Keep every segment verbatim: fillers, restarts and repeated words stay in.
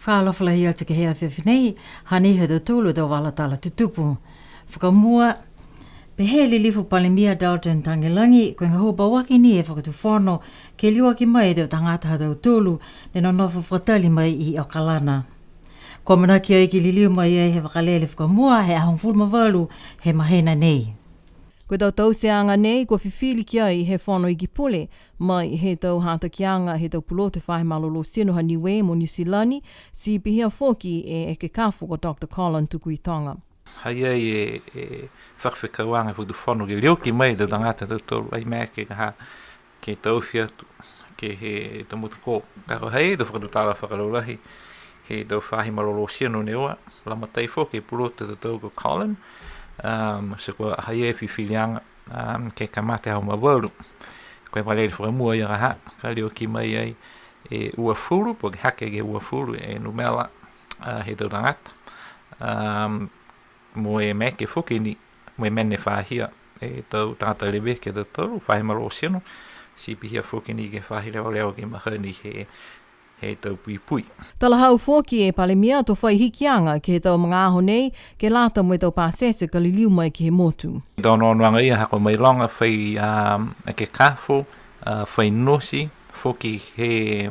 Fakaalofa lahi atu ke he afiafi nei, hanei ha tautolu a tau vala tala tutupu. Fakamua, pehē e Lilifu Palemia Dalton Tagelagi, ko e gahua pauaki ni he Fakatufono, ke liuaki mai e tau tagata ha tautolu, ne nonofo fakatali mai i Okalana. Kua amanaki ai ke liliu mai ai he vakalele fakamua, he aho hogofulu ma valu, he mahina nei. Ko e tau tauteaga nei, kua fifili ki ai he Fono Iki Pule, mai he tau hatakiaga, he tau pulotu he faahi malolō tino ha Niue mo Niu Silani, ti pihia foki e ekekafo ko Doctor Colin Tukuitoga. Ha i ai e, e fakafekauaga he Fakatufono ke liuaki mai e tau tagata ha tautolu, ai maeke ka ha ke taofi atu ke he tau motu ko. Ka ko e ha i ai e tau fakatutala fakalaulahi he tau faahi malolō tino ne ua, lagomatai foki e pulotu ha tautolu ko Colin, um, ti kua ha i ai e fifiliaga, um, ke kamata he aho hogofulu ma valu. Ko e vakalele fakamua ia ka ha, ka liuaki mai ai e uafulu, po ke hake ke uafulu e numela, uh, he tau tagata. Um, mo e maeke foki ni, mo e mena fahia e tau tagata leveki ha tautolu, faahi malolō tino, ti pihia foki ni ke he faahi leoleo ke mahani he, he tau puipui. Talahau foki e Palemia to fai hikiaga ke he tau magaaho nei, ke lata mo e tau pasese ka liliu mai ke he motu. Tau onoonoaga ia ha ko e mailoga fai, um, ekekafo, uh, fai nosi, foki he,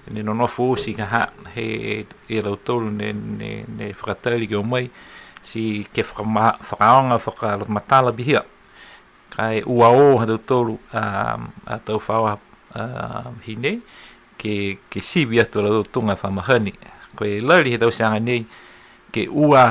ne nonofo oti ka ha, he, e lautolu ne, ne, ne fakatali ke o mai, ti ke fakama-, fakaaoga, fakamatala pihia. Ka e ua o ha tautolu, a, a tau faoa, a, hinei, ke, ke sivi atu a lautolu tuga fa mahani. Ko e lali he tauteaga nei, ke ua,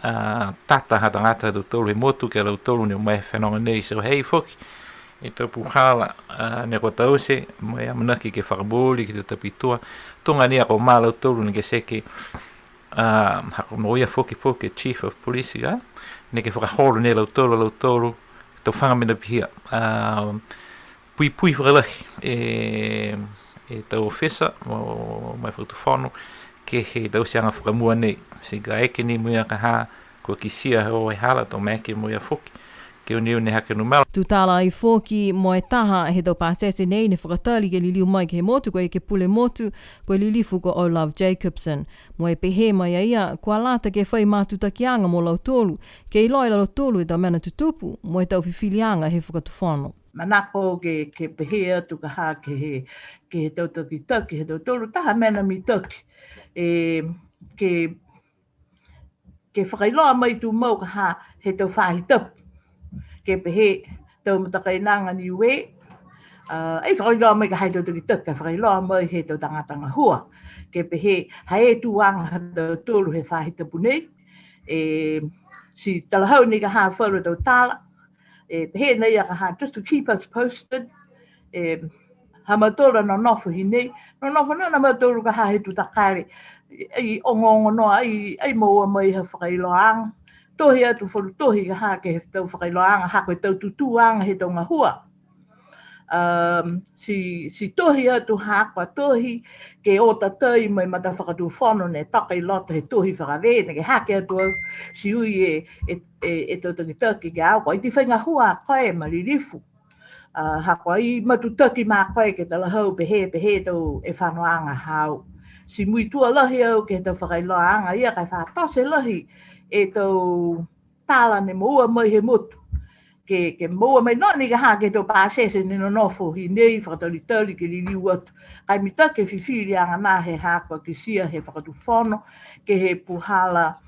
a, tata ha tagata ha tautolu he motu, ke lautolu ne o mai he fenoga nei, ti ha i ai foki e tau pūhala, a, ne kua taute, mo e amanaki ke fakamooli ke he tau tapitua, tuga ni a ko ma lautolu ne ke seke, a, ha ko mo ia foki foki e Chief of Police, a, ne ke fakaholo ne lautolu, lautolu, tau faga mena pihia, a, puipui fakalahi, e, e tau ofisa, mo, mo e Fakatufono, ke he tauteaga fakamua nei, ti ka eke ni mo ia ka ha, kua kitia he o e hala, to maeke mo ia foki, ke uniuni hake numela. Tutala ai foki mo e taha he tau pasese nei ne fakatali ke liliu mai ke he motu, ko e Ekepule Motu, ko e Lilifu ko O'Love Jacobsen. Mo e pehē mai a ia, kua lata ke fai matutakiaga mo lautolu, ke iloa e lautolu e tau mena tutupu, mo e tau fifiliaga he Fakatufono. Manako ke, ke pehē atu ka ha ke he, ke he tau takitaki, he tautolu, taha mena mitaki. E, ke, ke fakailoa mai tumau ka ha he tau faahi tapu. Ke pehē tau matakainaga Niue, a, ai fakailoa mai ka ha he tau takitaki, ka fakailoa mai he tau tagata gahua. Ke pehē, ha e tuaga ha tautolu he faahi tapu nei, e, ti talahau ni ka ha falu tau tala, e, pehē nei a ka ha, just to keep us posted, e, ha mautolu a nonofo hinei, nonofo noa a mautolu ka ha he tutakale, ai onoono noa, ai, ai moua mai ha fakailoaaga, tohi atu falu tohi ka ha ke he tau fakailoaaga, ha ko e tau tutūaga he tau gahua. Um, ti, ti tohi atu ha kua tohi, ke o tatai mai mata Fakatufono ne toka i loto he tohi fakavē, ne ke hake atu au, ti ui e, e, e, e tau takitaki ke au, ko e ti fai gahua a koe ma Lilifu. A, ha ko e matutaki ma koe ke talahau pehē, pehē tau e fanoaga hau. Ti muitua lahi au ke he tau fakailoaaga ia ka e fa tote lahi e tau tala ne moua mai he motu. Ke, ke moua mai noa ni ka ha ke he tau pasese ne nonofo hinei fakatalitali ke liliu atu. Ka e mitaki e fifiliaga na he ha kua kitia he Fakatufono, ke he puhala,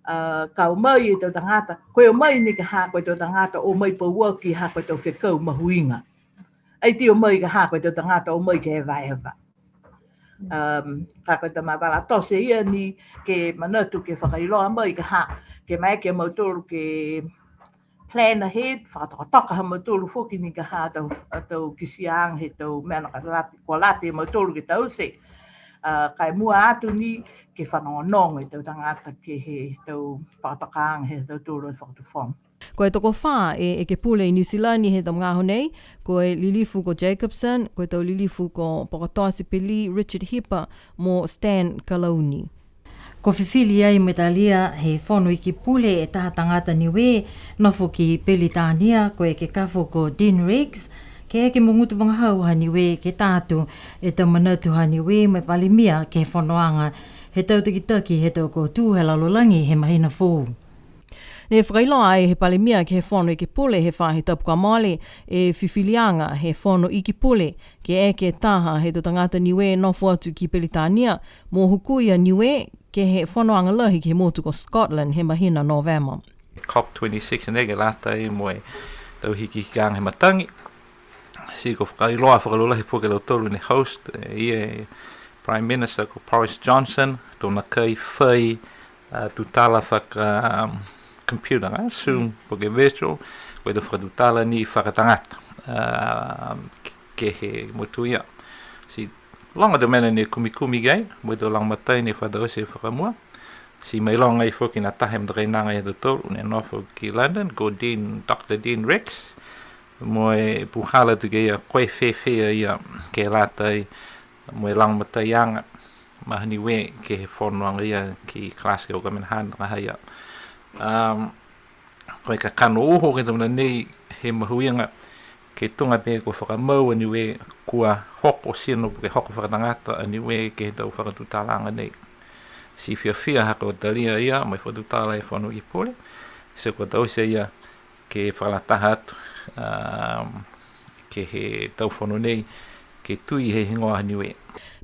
a, ka o mai e tau tagata, ko e o mai ni ka ha ko e tau tagata o mai pauaki ha ko e tau fekau mahuiga. Ai ti o mai ka ha ko e tau tagata o mai ke evaeva. Um, ka ko e tau mavala tote ia ni ke manatu ke fakailoa mai ka ha, ke maeke a mautolu ke plan ahead, fakatokatoka ha mautolu foki ni ka ha tau, tau kitiaaga he tau mena ka lata, kua lata e mautolu ke taute. A, ka e mua atu ni ke fanogonogo e tau tagata ke he tau fakatokaaga he tautolu a Fakatufono. Ko e tokofā e, e Ekepule i Niu Silani he tau magaaho nei, ko e Lilifu ko Jacobsen, ko e tau Lilifu ko Pokotoa Sipeli, Richard Hipa, mo Stan Kalauni. Kua fifili ai mo e talia he Fono Iki Pule e taha tagata Niue, nofo ki Peritania, ko e ekekafo ko Dean Rex, ke eke mo gutu vagahau ha Niue ke ta atu e tau manatu ha Niue mo e Palemia ke he fonoaga he tau takitaki he tau kautū he lalolagi he mahina foou. Ne fakailoa ai he Palemia ke he Fono Ekepule he faahi tapu kua mole e fifiliaga he Fono Ekepule ke eke taha he tau tagata Niue nofo atu ki Peritania mo hukui a Niue ke he fonoaga lahi ke he motu ko Scotland he mahina Novema. COP twenty-six nei ke lata mo e tau hikihikiaga he matagi. Ti kua fakailoa fakalaulahi foki e lautolu ne host, e, ia e Prime Minister ko Boris Johnson, to nākai fai, a, tutala faka, um, computer, a, Zoom, po ke virtual, ko e tau fakatutala ni fakatagata, a, ke, ke he motu ia. Ti loga tau mena ne kumikumi ki ai, mo e tau lagomatai ne fakataute fakamua. Ti mailoga ai foki nā taha he matakainaga ia tautolu, ne nofo ki London, ko Dean, Doctor Dean Rex, mo e puhala atu ki a ia ko e fēfē a ia ke lata ai mo e lagomataiaga ma Niue ke he fonoaga ia ki Glasgow, ko Manhattan, ka ha ia. Um, ko e kakano uho ke he tau mena nei he mahuiga ke tuga pē kua fakamau a Niue, kua hoko tino po ke hoko fakatagata a Niue ke he tau fakatutalaaga nei. Ti fiafia ha kua talia ia mo e fakatutala e Fono Ekepule, ti kua taute ia ke fakalataha atu, um, ke he tau fono nei, ke tui he higoa ha Niue.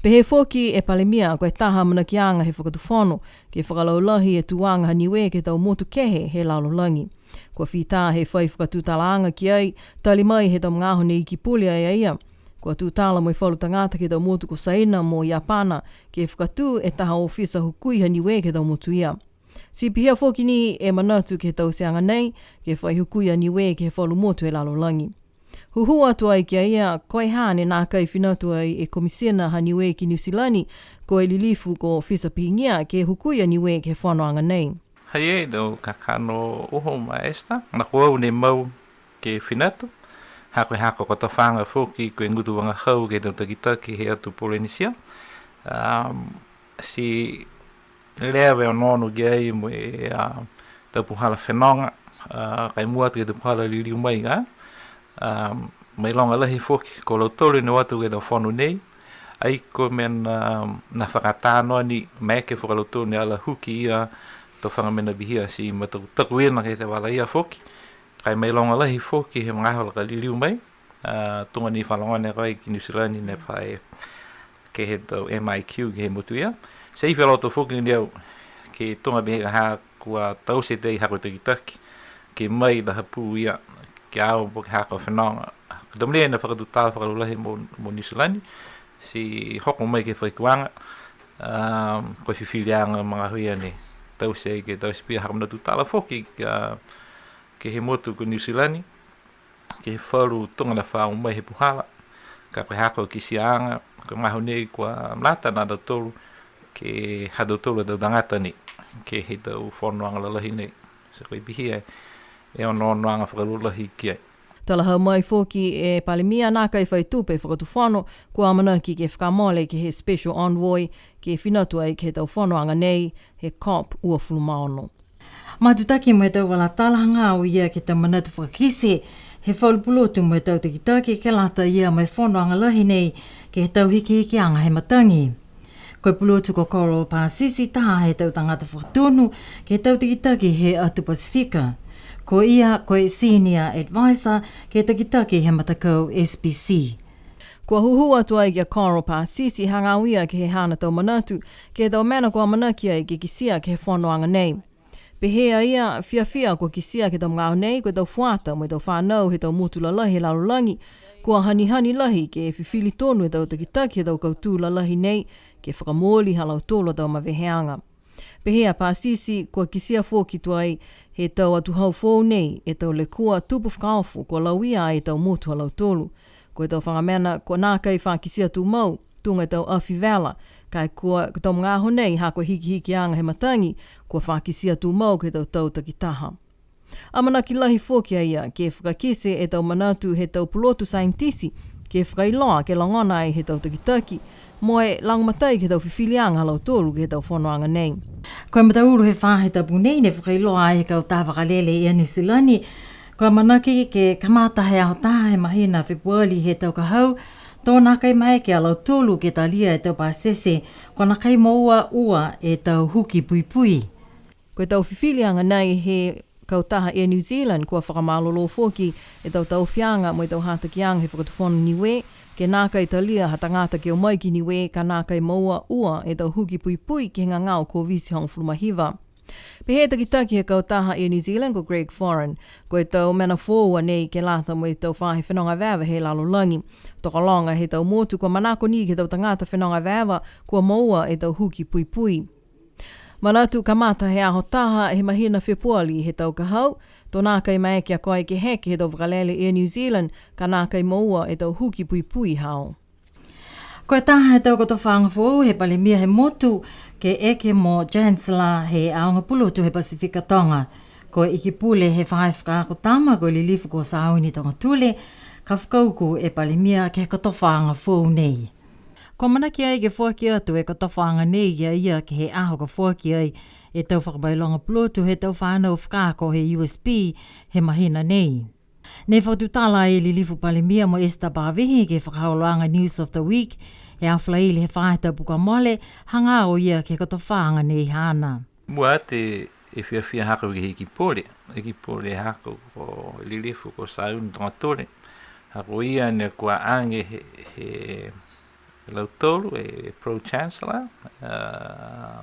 Pehē foki e Palemia, ko e taha amanakiaga he Fakatufono, ke fakalaulahi e tuaga ha Niue ke he tau motu kehe he lalolagi. Kua fita he fai fakatutalaaga ki ai, tali mai he tau magaaho ne Iki Pule ai a ia. Kua tutala mo e falu tagata ke he tau motu ko Saina mo Iapana, ke fakatū e taha ofisa hukui ha Niue ke he tau motu ia. Ti pihia foki ni e manatu ke he tauteaga nei, ke fai hukui a Niue ke he falu motu he lalolagi. Hūhū atu ai ki a ia, ko e hane nākai fina atu ai e Komisina ha Niue ki Niu Silani, ko e lilifu ko Fisa Pihigia, ke hukui a Niue ke he fonoaga nei. Hai e tau kakano uho ma Esther, na ko au ne mau ke fina atu, ha ko e hako kotofaaga foki ko e gutu vagahau ke he tau takitaki he atu Polynesia. Um, ti leva e onoono ki ai mo e, a, tau puhala fenoga, a, ka e mua atu ke he tau puhala liliu mai, a, a, mailoga lahi foki, ko lautolu ne o atu ke he tau fono nei, ai ko e mena, a, na fakatā noa ni, maeke foki a lautolu ne ala huki ia, tau faga mena pihia ti mataku, takuina ke he tau vala ia foki, ka e mailoga lahi foki he magaaho la ka liliu mai, a, tuga ni fa logona ko e ki Niu Silani ne fai ke he tau M I Q ke he motu ia. Ti fia loto foki ni au, ke tuga pehē ka ha kua taute e hako takitaki, ke mai taha pū ia, ke au po ke hako fenoga. Ko e tau mena na fakatutala fakalaulahi mo, mo Niu Silani, ti hoko mai ke he fakakuaga, a, ko e fifiliaga magaaho ia ne taute ke taute pihia hako mena tutala foki, a, ke he motu ko Niu Silani, ke he falu tuga ne fa o mai he puhala, ka ko e hako kitiaaga, ko e magaaho nei kua lata a tautolu, ke he ha tautolu a tau tagata ni, ke he tau fonoaga lalahi nei. Ti ko e pihia e onoonoaga fakalaulahi ki ai. Talahau mai foki e Palemia nākai fai tupe fakatufono, kua amanaki ke fakamole ke he special envoy, ke fina atu ai ke he tau fonoaga nei, he COP uafulu ma ono. Matutaki mo e tau vala tala hagaao ia ke he tau manatu fakakite he falu pulotu mo e tau takitaki ke lata ia mo e fonoaga lahi nei ke he tau hikihikiaga he matagi. Ko e pulotu ko Coral Pasisi taha he tau tagata fakatonu ke he tau takitaki he atu Pasifika. Ko ia ko e senior adviser ke he takitaki he matakau S P C. Kua hūhū atu ai ki a Coral Pasisi hagaao ia ke he haana tau manatu ke he tau mena kua amanaki ai ke kitia ke he fonoaga nei. Pehē a ia, fiafia kua kitia ke he tau magaaho nei, ko e tau fuata mo e tau fanau he tau motu lalahi he lalolagi, kua hanihani lahi ke fifili tonu e tau takitaki he tau kautū lalahi nei, ke fakamooli ha lautolu a tau maveheaga. Pehē a Pasisi, kua kitia foki tuai he tau atuhau foou nei, e tau lekua tupu fakaofo, kua lauia ai e tau motu ha lautolu. Ko e tau faga mena, kua nākai fa kitia tumau, tuga e tau afi vela, ka e kua, ko e tau magaaho nei, ha ko e hikihikiaga he matagi, kua fa kitia tumau ke he tau tau takitaha. Amanaki lahi foki a ia, ke fakakite e tau manatu he tau pulotu saienitisi, ke fakailoa, ke logona ai he tau takitaki, mo e lagomatai ke he tau fifiliaga ha lautolu ke he tau fonoaga nei. Ko e mataulu he faahi tapu nei, ne fakailoa ai he kautaha vakalele ia Niu Silani, kua amanaki ke kamata he aho taha he mahina Fepuali he tau ka hau, To nākai maeke a lautolu ke talia e tau pasese, kua nākai moua ua e tau huki puipui. Ko e tau fifiliaga nei he kautaha Air New Zealand kua fakamalolō foki e tau taofiaga mo e tau hatakiaga he Fakatufono Niue, ke nākai talia ha tagata ke o mai ki Niue ka nākai moua ua e tau huki puipui ke he gagao Koviti hogofulu ma hiva. Pehē e takitaki he kautaha Air New Zealand ko Greg Foran, ko e tau mena foou a nei ke lata mo e tau faahi fenoga eveeve he lalolagi. Tokologa he tau motu kua manako ni ke he tau tagata fenoga eveeve kua moua e tau huki puipui. Manatu kamata he aho taha he mahina Fepuali he tau ka hau, to nākai maeke a koe ke heke he tau vakalele Air New Zealand, ka nākai moua e tau huki puipui haau. Ko e taha he tau kotofaaga foou he Palemia he motu, ke eke mo Chancellor he aoga pulotu he Pasifika Toga. Ko e Ikipule he Faahi Fakaako Tama, ko e Lilifu ko Sauni Togatule, ka fakauku e Palemia ke he kotofaaga foou nei. Kua manako ai ke foaki atu e kotofaaga nei ki a ia ke he aho ka foaki ai e tau fakamailoga pulotu he tau fanau fakaako he U S P he mahina nei. Ne fakatutala ai e Lilifu Palemia mo Esther Pavihi ke he fakaholoaga News of the Week he aho Falaile he faahi tapu kua mole, hagaao ia ke he kotofaaga nei haana. Mua atu e fiafia haaku ke he Ikipule, Ikipule haaku ko Lilifu ko Sauni Togatule, ha ko ia ne kua age he, he lautolu, e Pro Chancellor, uh,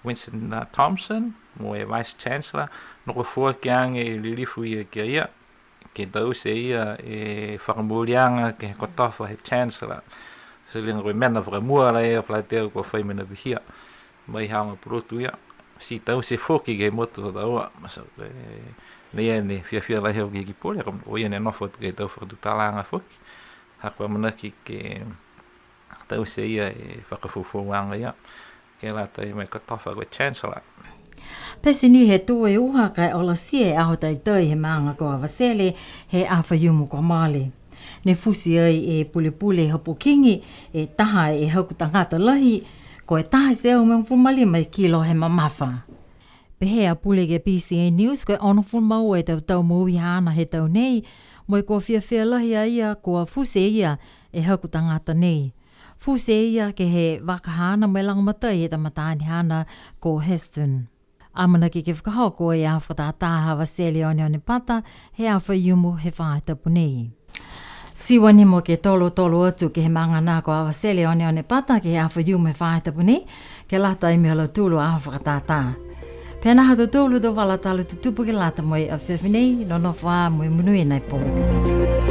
Winston, uh, Thompson, mo e Vice Chancellor, ne kua foaki age e Lilifu ia ki a ia, ke taute ia e fakamooliaga ke he kotofa he Chancellor. So liga ko e mena fakamua la ia falateu kua fai mena pihia. Mai he aoga pulotu ia. Ti taute foki ke he motu ha taua. So, e, ne ia ne fiafia lahi au ke he Ikipule, ko ia ne nofo atu ke he tau fakatutalaaga foki. Ha kua amanaki ke taute ia e fakafoufouaga ia. Ke lata mo e kotofa ko e Chancellor. Pete ni he tō e uha ka e olatia e aho taitai he maaga ko Avatele he aho Faiumu kua mole. Ne futi ai e pulepule hopo kigi e taha e haku tagata lahi, ko e taha e teau mo e hogofulu ma lima e kilo he mamafa. Pehē a Pule ke he B C N News, ko e onogofulu ma ua e tau tau moui haana he tau nei, mo e kua fiafia lahi a ia kua futi e ia e haku tagata nei. Futi e ia ke he vaka haana mo e lagomatai he tama taane haana ko Heston. Amanaki ke fakahoko e aho fakatātā ha Avatele Oneone Pata he aho Faiumu he faahi tapu nei. Ti ua nimo ke tolotolo atu ke he maaga ko Avatele Oneone Pata ke he aho Faiumu he faahi tapu nei, ke lata mo e ha lautolu a aho fakatātā. Pihia ha tautolu a tau vala tala tutupu ke lata mo e afiafi nei, nonofo ā mo e monuina e pō.